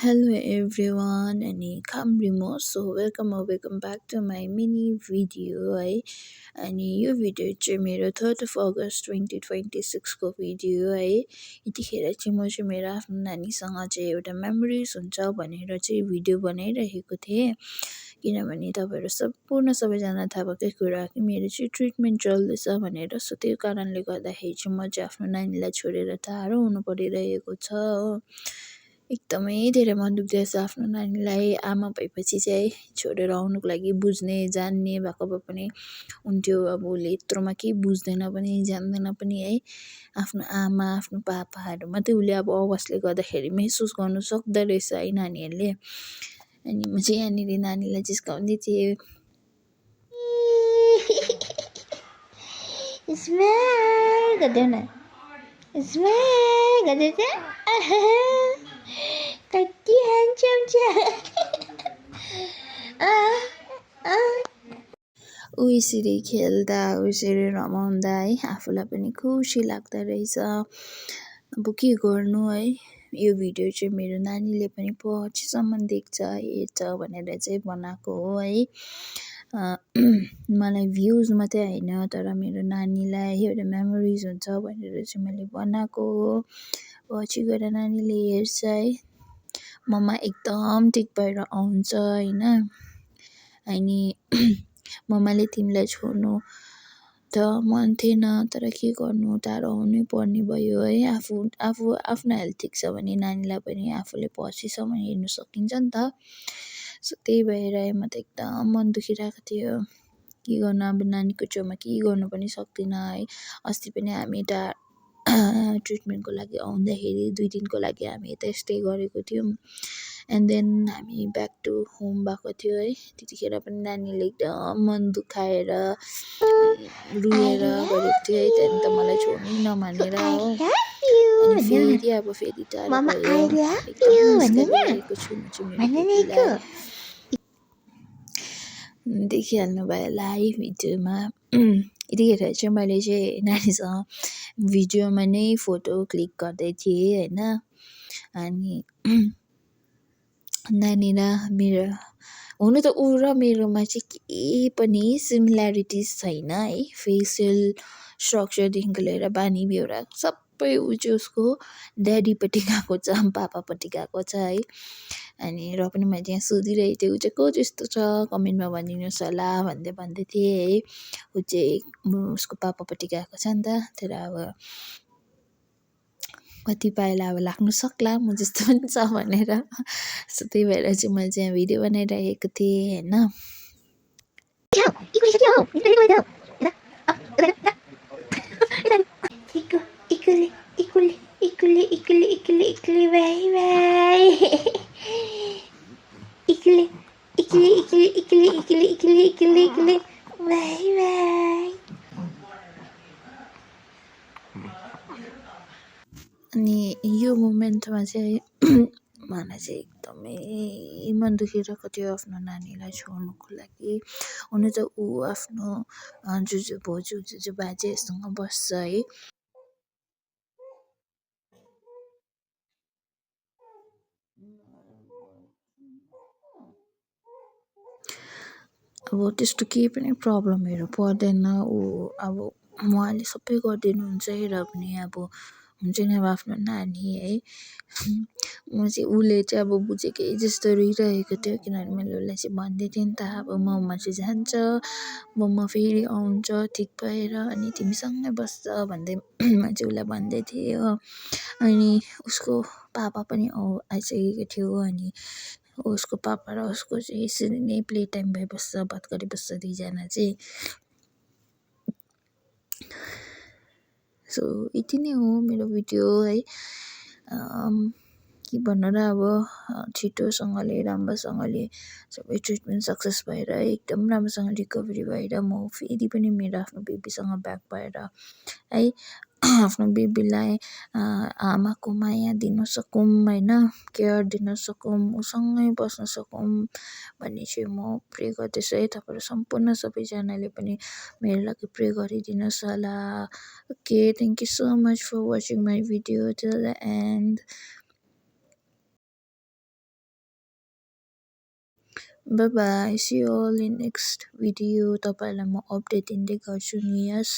Hello everyone अनि कामरिमो so welcome back to my mini video है अनि यो भिडियो चाहिँ मेरो 3rd of August 2026 को भिडियो है यतिखेर चाहिँ म चाहिँ मेरो आफ्नो नानीसँग चाहिँ एउटा मेमोरिज हुन्छ भनेर चाहिँ भिडियो बनाइरहेको थिएँ किनभने तपाईँहरू सम्पूर्ण सबैजना थाहा भएकै कुरा कि मेरो चाहिँ ट्रिटमेन्ट चल्दैछ भनेर सो त्यो कारणले गर्दाखेरि चाहिँ म चाहिँ आफ्नो नानीलाई छोडेर टाढो हुनु परिरहेको छ हो एकदमै धेरै मन दुख्दैछ आफ्नो नानीलाई आमा भएपछि चाहिँ छोडेर आउनुको लागि बुझ्ने जान्ने भएको भए पनि हुन्थ्यो अब उसले यत्रोमा केही बुझ्दैन पनि जान्दैन पनि है आफ्नो आमा आफ्नो पापाहरू मात्रै उसले अब आवाजले गर्दाखेरि महसुस गर्नु सक्दो रहेछ है नानीहरूले अनि म चाहिँ यहाँनिर नानीलाई जिस्काउँदै थिएँ स्माइल गर्दै न स्माइल गर्दै चाहिँ कति ह्यान्डसम छ ऊ यसरी खेल्दा उसरी रमाउँदा है आफूलाई पनि खुसी लाग्दो रहेछ अब के गर्नु है यो भिडियो चाहिँ मेरो नानीले पनि पछिसम्म देख्छ हेर्छ भनेर चाहिँ बनाएको हो है मलाई भ्युज मात्रै होइन तर मेरो नानीलाई एउटा मेमोरिज हुन्छ भनेर चाहिँ मैले बनाएको हो पछि गएर नानीले हेर्छ है मम्मा एकदम ठिक भएर आउँछ होइन अनि मम्माले तिमीलाई छोड्नु त मन थिएन तर के गर्नु टाढो आउनै पर्ने भयो है आफ्नो हेल्थ ठिक छ भने नानीलाई पनि आफूले पछिसम्म हेर्नु सकिन्छ नि त सो त्यही भएर म त एकदम मन दुखिरहेको थियो के गर्नु अब नानीको छेउमा केही गर्नु पनि सक्दिनँ है अस्ति पनि हामी ट्रिटमेन्टको लागि आउँदाखेरि 2 दिनको लागि हामी यतै स्टे गरेको थियौँ एन्ड देन हामी ब्याक टु होम भएको थियो है त्यतिखेर पनि नानीले एकदम मन दुखाएर रुएर गरेको थियो है त्यहाँदेखि त मलाई छोड्नै नमानेर हो अनि फेरि टाढो भयो एकदम मिस छु म चाहिँ मेरो बेबीलाई देखिहाल्नु भयो होला है भिडियोमा यतिखेर चाहिँ मैले चाहिँ नानीसँग भिडियोमा नै फोटो क्लिक गर्दै थिएँ होइन अनि नानी र मेरो हुनु त ऊ र मेरोमा चाहिँ केही पनि सिमिल्यारिटिज छैन है फेसियल स्ट्रक्चरदेखिको लिएर बानी बेहोरा सबै ऊ चाहिँ उसको ड्याडीपट्टि गएको छ पापापट्टि गएको छ है अनि र पनि मैले त्यहाँ सोधिरहेको थिएँ ऊ चाहिँ को जस्तो छ कमेन्टमा भनिदिनुहोस् होला भन्दै थिएँ है ऊ चाहिँ उसको पापापट्टि गएको छ नि त तर अब कतिपयलाई अब लाग्नु सक्ला म जस्तो पनि छ भनेर सो त्यही भएर चाहिँ मैले चाहिँ भिडियो बनाइरहेको थिएँ होइन अनि यो मोमेन्टमा चाहिँ मलाई चाहिँ एकदमै मन दुखिरहेको थियो आफ्नो नानीलाई छोड्नुको लागि हुन त ऊ आफ्नो जुजु बोजू जुजु बाजेसँग बस्छ है अब त्यस्तो केही पनि प्रब्लमहरू पर्दैन ऊ अब उहाँले सबै गरिदिनुहुन्छ र पनि अब हुन्छ नि अब आफ्नो नानी है म चाहिँ उसले चाहिँ अब बुझेकै जस्तो रोइरहेको थियो किनभने मैले उसलाई चाहिँ भन्दै थिएँ नि त अब मम्मा चाहिँ जान्छ मम्मा फेरि आउँछ ठिक भएर अनि तिमीसँगै बस्छ भन्दै मैले चाहिँ उसलाई भन्दै थिएँ हो अनि उसको पापा पनि आइसकेको थियो अनि उसको पापा र उसको चाहिँ यसरी नै प्ले टाइम भइबस्छ बात गरिबस्छ दुईजना चाहिँ सो यति नै हो मेरो भिडियो है के भन्नु र अब छिटोसँगले राम्रोसँगले सबै ट्रिटमेन्ट सक्सेस भएर एकदम राम्रोसँग रिकभरी भएर म फेरि पनि मेरो आफ्नो बेबीसँग ब्याक भएर है आफ्नो बेबीलाई आमाको माया दिन सकौँ होइन केयर दिन सकौँ उसँगै बस्न सकौँ भन्ने चाहिँ म प्रे गर्दैछु है तपाईँहरू सम्पूर्ण सबैजनाले पनि मेरो लागि प्रे गरिदिनुहोस् होला okay thank you so much for watching my video till the end bye bye see you all in next video तपाईँहरूलाई म अपडेट दिँदै गर्छु नि यस